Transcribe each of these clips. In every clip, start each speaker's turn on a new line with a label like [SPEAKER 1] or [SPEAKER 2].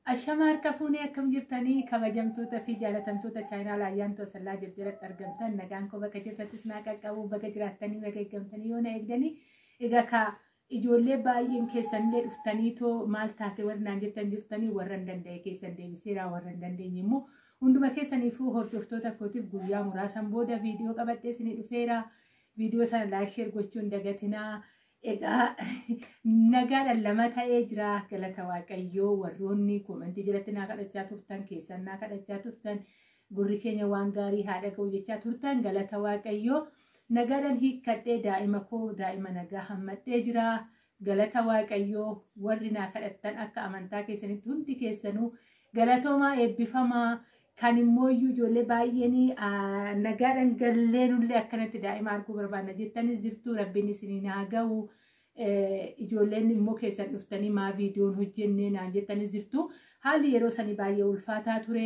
[SPEAKER 1] Ashama harka fuunee, akkam jirtanii? Kabajamtoota fi jaalatamtoota chaayinaa Ayyaantuu Asallaa jalatti argamtan, nagaan koo bakka jirtattis naa qaqqabu. Baga jiraattanii, baga eeggamtanii, yoo na eegdanii. Egaa ka ijoollee baay'een keessanillee dhuftanii too maal taate warri naan jettan jirtanii, warra hin danda'e keessan deebiseera, warra hin dandeenye immoo hunduma keessaniifuu hordoftoota kootiif guyyaa muraasan booda viidiyoo qabadhee isinii dhufeera. Viidiyoo sana like, share gochuun dagatinaa. Egaa nagaadhaan lama ta'ee jira, galata Waaqayyoo. Warroonni koomentii jalatti naa kadhachaa turtan, keessan naa kadhachaa turtan, gurri keenya waan gaarii haa dhaga'u jechaa turtan, galata Waaqayyoo, nagaadhaan hiikkadhee daa'ima koo, daa'ima nagaa hammadhee jira, galata Waaqayyoo. Warri naa kadhattan akka amantaa keessanitti hundi keessanuu galatoomaa, eebbifamaa. Kan immoo iyyuu ijoollee baay'een nagaadhaan gallee nullee akkanatti daa'ima arguu barbaanna jettanis jirtu, Rabbiin isiniin haa ga'u. Ijoolleen immoo keessan dhuftanii maa viidiyoon hojjennee naan jettanis jirtu. Haalli yeroo sanii baay'ee ulfaataa ture.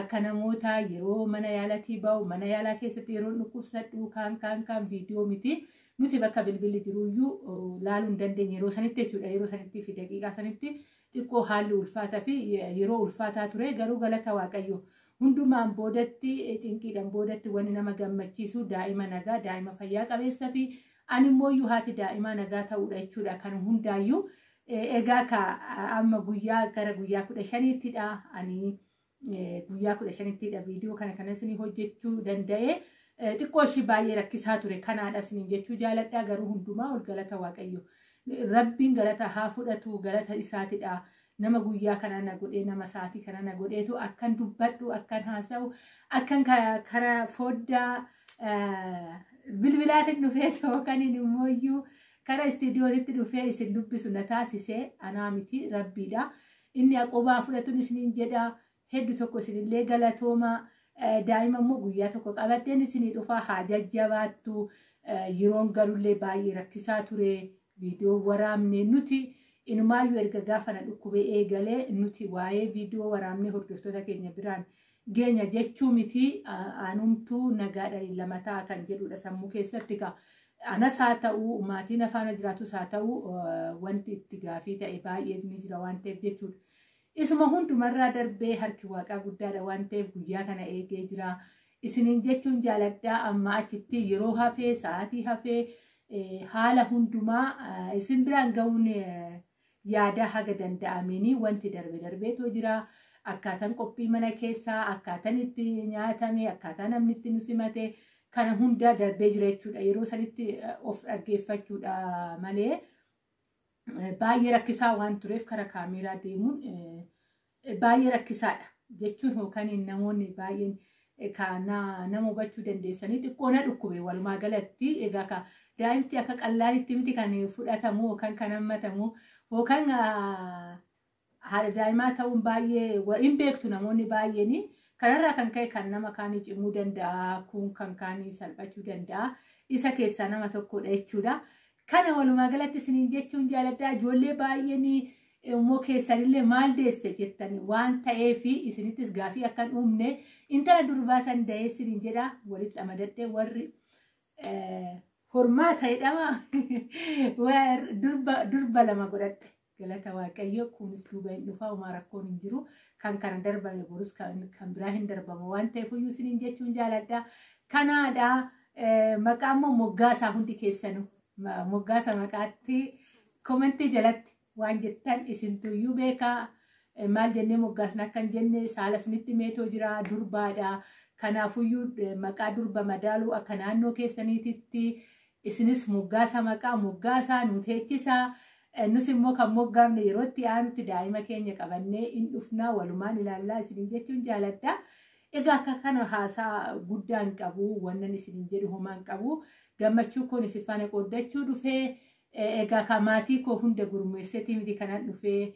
[SPEAKER 1] Akka namoota yeroo mana yaalatii ba'u, mana yaalaa keessatti yeroo dhukkubsadhu kaan kaan kaan viidiyoo miti. Nuti bakka bilbilli jiruyyuu laaluu hin dandeenye yeroo sanitti jechuudha. Yeroo sanitti fi daqiiqaa sanitti xiqqoo haalli ulfaataa fi yeroo ulfaataa ture, garuu galata Waaqayyo. Hundumaan boodatti, cinqiidhaan boodatti, wanni nama gammachiisu daa'ima nagaa, daa'ima fayyaa qabeessa fi ani immoo iyyuu haati daa'imaa nagaa ta'uudha jechuudha kan hundaayyuu. Egaa ka amma guyyaa gara guyyaa 15ttidha, ani guyyaa 15ttidha viidiyoo kana kanas ni hojjechuu danda'e. Xiqqoo ishii baay'ee rakkisaa ture, kanaadha isiniin jechuu jaaladha. Garuu hundumaa ol galata Waaqayyo. Rabbiin galata haa fudhatu, galata isaatidha. Nama guyyaa kana na godhee, nama sa'aatii kana na godheetu akkan dubbadhu, akkan haasa'u, akkan karaa foddaa bilbilaatiin dhufee yookaan immoo iyyuu karaa istiidiyootitti dhufee isin dubbisu na taasisee anaa miti, Rabbiidha. Inni aqobaa fudhatuun isiniin jedha. Hedduu tokko isinillee galatoomaa. Daa'ima immoo guyyaa tokko qabadheen isinii dhufaa, haa jajjabaattu. Yeroon galullee baay'ee rakkisaa ture. Viidiyoo waraabne nuti inumaayyuu erga gaafa na dhukkubee eegalee nuti waa'ee viidiyoo waraabnee hordoftoota keenya biraan geenya jechuu miti, anumtuu nagaadhaan lama ta'a kan jedhudha sammuu keessatti ka. Anas haa ta'u, maatiin afaana jiraatus haa ta'u, wanti itti gaafii ta'e baay'ee ni jira waan ta'eef jechuudha. Isuma hundumarraa darbee harki Waaqaa guddaadha waan ta'eef guyyaa kana eegee jira. Isiniin jechuun jaaladhaa. Amma achitti yeroo hafee, sa'aatii hafee, haala hundumaa isin biraan ga'uun yaada haga danda'ameenii wanti darbe darbeetoo jira. Akkaataan qophii mana keessaa, akkaataan itti nyaatame, akkaataa namni itti nu simate, kana hundaa darbee jira jechuudha. Yeroo sanitti of dhaggeeffachuudha malee baay'ee rakkisaa waan tureef karaa kaameeraa deemuun baay'ee rakkisaadha jechuun yookaan namoonni baay'een nama hubachuu dandeessanii xiqqoo na dhukkube walumaa galatti. Egaa ka daa'imti akka qallaalitti miti kan fudhatamu yookaan kan hammatamu, yookaan haadha daa'imaa ta'uun baay'ee hin beektu namoonni baay'een. Kanarraa kan ka'e kan nama kaanii cimuu danda'a, kun kan kaanii salphachuu danda'a, isa keessaa nama tokkodha jechuudha. Kana walumaa galatti isiniin jechuun jaaladha. Ijoollee baay'een immoo keessanillee maal deesse jettanii waan ta'eef isinittis gaafii akka hin uumne, intala durbaa tan da'ee isiniin jedha. Walitti amadadhee warri hormaata jedhama, durba lama godhadhe, galata Waaqayyo. Kunis duuba hin dhufa, homaa rakkoon hin jiru. Kan kana darbame borus kan biraa hin darbamu waan ta'eef iyyuu isiniin jechuun jaaladha. Kanaadha. Maqaa immoo moggaasaa, hundi keessanuu moggaasa maqaatti komentii jalatti waan jettan isintuyyuu beekaa. Maal jennee moggaasna akkan jenne saala isinitti meetoo jira, durbaadha. Kanaafuyyuu maqaa durba madaaluu akka naannoo keessaniititti isinis moggaasa maqaa moggaasaa nu teechisaa. Nus immoo kan moggaafne yeroo itti aanutti daa'ima keenya qabannee in dhufnaa, walumaan ilaallaa isiniin jechuun jaaladha. Egaa akka kana haasaa guddaa hin qabu, wannan isiniin jedhu homaa hin qabu. Gammachuu koon isin faana qooddachuu dhufee. Egaa ka maatii koo hunda gurmeesseetii miti kanan dhufee,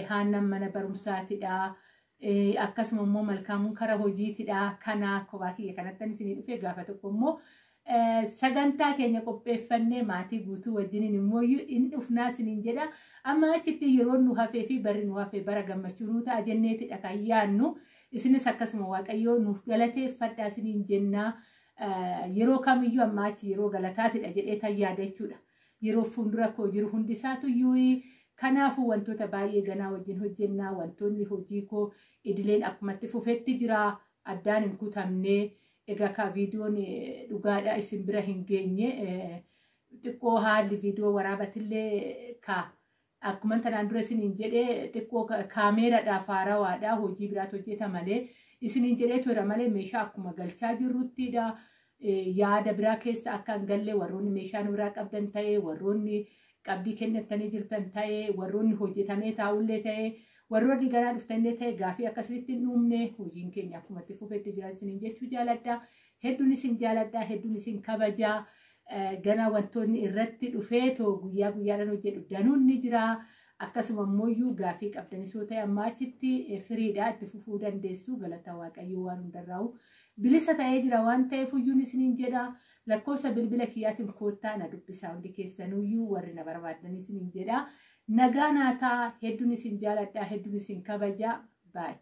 [SPEAKER 1] Haannan mana barumsaatidha. Akkasuma immoo Malkaamuun kara hojiitidha. Kana kophaa kiyya kanattan isinii dhufee. Gaafa tokko immoo sagantaa keenya qopheeffannee maatii guutuu wajjiniin immoo in dhufnaa isiniin jedha. Amma achitti yeroon nu hafee fi barri nu hafee bara gammachuu nu ta'a jenneetidha kan yaannu. Isinis akkasuma Waaqayyoo nuuf galateeffadhaa isiniin jennaa. Yeroo kamiyyuu amma achi yeroo galataatidha jedhee tan yaada jechuudha. Yeroo fuuldura koo jiru hundisaatu iyyuu Kanaafuu wantoota baay'ee ganaa wajjin hojjennaa. Wantoonni hojii koo idileen akkumatti fufetti jira, addaan hin kutamne. Egaa ka viidiyoon dhugaadha isin bira hin geenye, xiqqoo haalli viidiyoo waraabatillee ka akkuma tanaan dura isiniin jedhee xiqqoo kaameeraadhaaf haarawaadha, hojii biraatu hojjeta malee isiniin jedhee ture malee, meeshaa akkuma galchaa jirruttidha. Yaada biraa keessa akka hin galle, warroonni meeshaa nu biraa qabdan ta'ee, warroonni qabdii kennatanii jirtan ta'ee, warroonni hojjetamee taa'ullee ta'ee, warroonni garaa dhuftanillee ta'e, gaafii akkasitti hin uumne, hojiin keenya akkuma itti fufetti jira isiniin jechuu jaaladha. Hedduun isin jaaladha, hedduun isin kabajaa. Ganaa wantoonni irratti dhufee too guyyaa guyyaadhaan hojjedhu danuun ni jira. Akkasuma immoo gaafii qabdanis yoo ta'e amma achitti firiidha, itti fufuu dandeessu. Galata Waaqayyoo, waan hundarraa'u bilisa ta'ee jira waan ta'eef iyyuun isiniin jedha. Lakkoofsa bilbila kiyyaatiin koottaa na dubbisaa, hundi keessanuyyuu warri na barbaadan isiniin jedha. Nagaa naataa, hedduun isin jaaladha, hedduun isin kabajaa. Baay'ee.